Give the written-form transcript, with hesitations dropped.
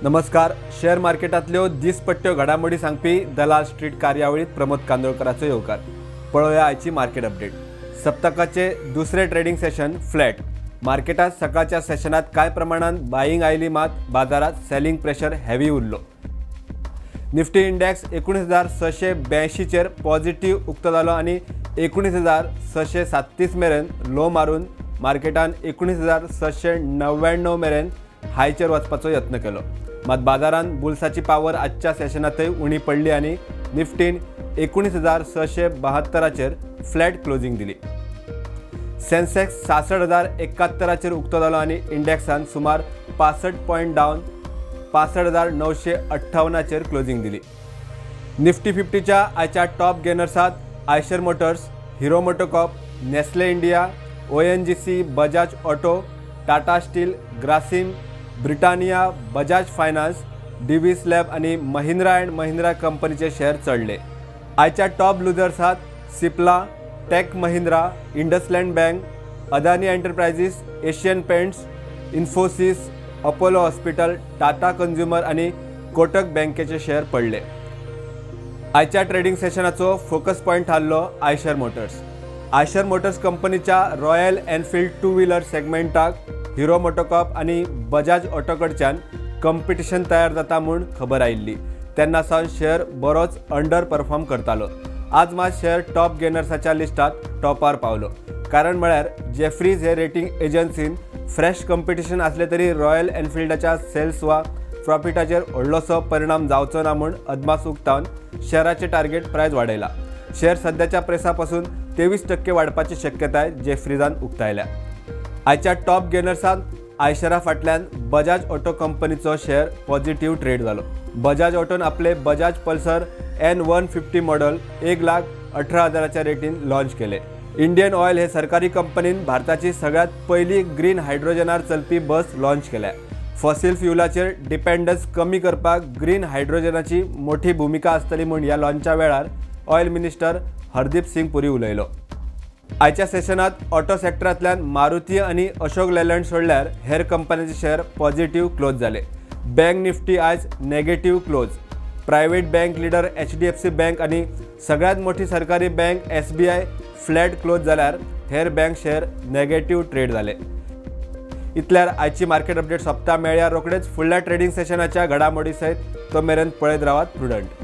नमस्कार. शेअर मार्केटांतल्यो दिसपट्ट्यो घडामोडी सांगपी दलाल स्ट्रीट कार्यावळीत प्रमोद कांदोळकराचो येवकार. पळोवया आयची मार्केट अपडेट. सप्तकाचे दुसरे ट्रेडिंग सेशन फ्लॅट. मार्केटात सकाळच्या सेशनात कांय प्रमाणात बायिंग आयली, मात बाजारात सेलिंग प्रेशर हेवी उरलो. निफ्टी इंडेक्स 19,682चेर पॉझिटिव्ह उक्तो जालो आनी 19,637 मेरेन लो मारून मार्केटान 19,699 मेरेन हायचेर वचपाचो यत्न केलो. मात बाजारान बुल्साची पावर आजच्या सेशनांतय उणी पडली आनी निफ्टीन 19,672चेर फ्लॅट क्लोजिंग दिली. सेन्सेक्स 66,071चेर उक्तो जालो आनी इंडेक्सान सुमार 65 पॉयंट डावन 65,958चेर क्लोजिंग दिली. निफ्टी 50च्या आयच्या top गेनर्सात Eicher Motors, Hero MotoCorp, Nestle India, ONGC, Bajaj Auto, Tata Steel, Grasim, Britannia, Bajaj Finance, Divi's Lab आनी महिंद्रा अँड महिंद्रा कंपनीचे शेअर चढले. आयच्या top लुजर्सात Cipla, Tech Mahindra, IndusInd Bank, Adani Enterprises, Asian Paints, Infosys, Apollo Hospital, Tata Consumer आनी कोटक बँकेचे share पडले. आयच्या trading सेशनाचो focus point थारलो Eicher Motors. Eicher Motors कंपनीच्या रॉयल एनफिल्ड टू व्हीलर सेगमेंटाक हिरो मोटोकॉर्प आनी बजाज ऑटो कडच्यान कंपिटिशन तयार जाता म्हूण खबर आयिल्ली. तेन्ना सावन शेअर बरोच अंडर परफॉर्म करतालो. आज मात शेअर टॉप गेनर्साच्या लिस्टात टॉपार पावलो. कारण म्हळ्यार जेफ्रीज हे रेटिंग एजन्सीन फ्रेश कंपिटिशन आसले तरी रॉयल एनफिल्डाच्या सेल्स वा प्रॉफिटाचेर व्हडलोसो परिणाम जावचो ना म्हूण अदमास उक्तावन शेअराचे टार्गेट प्रायस वाडयला. शेअर सद्याच्या प्रेसा पासून 23% वाडपाची शक्यताय जेफ्रीजान उक्तायल्या. आयच्या टॉप गेनर्सांत आयशरा फाटल्यान बजाज ऑटो कंपनीचो शेअर पॉझिटिव्ह ट्रेड जालो. बजाज ऑटोन आपले बजाज पल्सर N150 model 1,18,000च्या रेटीन लॉन्च केले. इंडियन ऑयल हे सरकारी कंपनीन भारताची सगळ्यात पयली ग्रीन हायड्रोजनार चलपी बस लॉन्च केल्या. फॉसिल फ्युलाचेर डिपेंडन्स कमी करपाक ग्रीन हायड्रोजनाची मोठी भुमिका आसतली म्हूण ह्या लॉन्चा वेळार ऑयल मिनिस्टर हरदीप सिंग पुरी उलयलो. आयच्या सेशनात ऑटो सेक्टरांतल्यान मारुती आनी अशोक लेलँड सोडल्यार हेर कंपन्यांचे शेअर पॉझिटिव्ह क्लोज जाले. बँक निफ्टी आयज negative close. Private bank leader HDFC Bank आनी सगळ्यात मोठी सरकारी बँक SBI flat close जाल्यार हेर बँक शेअर नेगेटिव्ह ट्रेड जाले. इतल्यार आयची मार्केट अपडेट सोंपता. मेळया रोखडेच फुडल्या ट्रेडिंग सेशनाच्या घडामोडी सयत. तो मेरेन पळयत रावात प्रुडंट.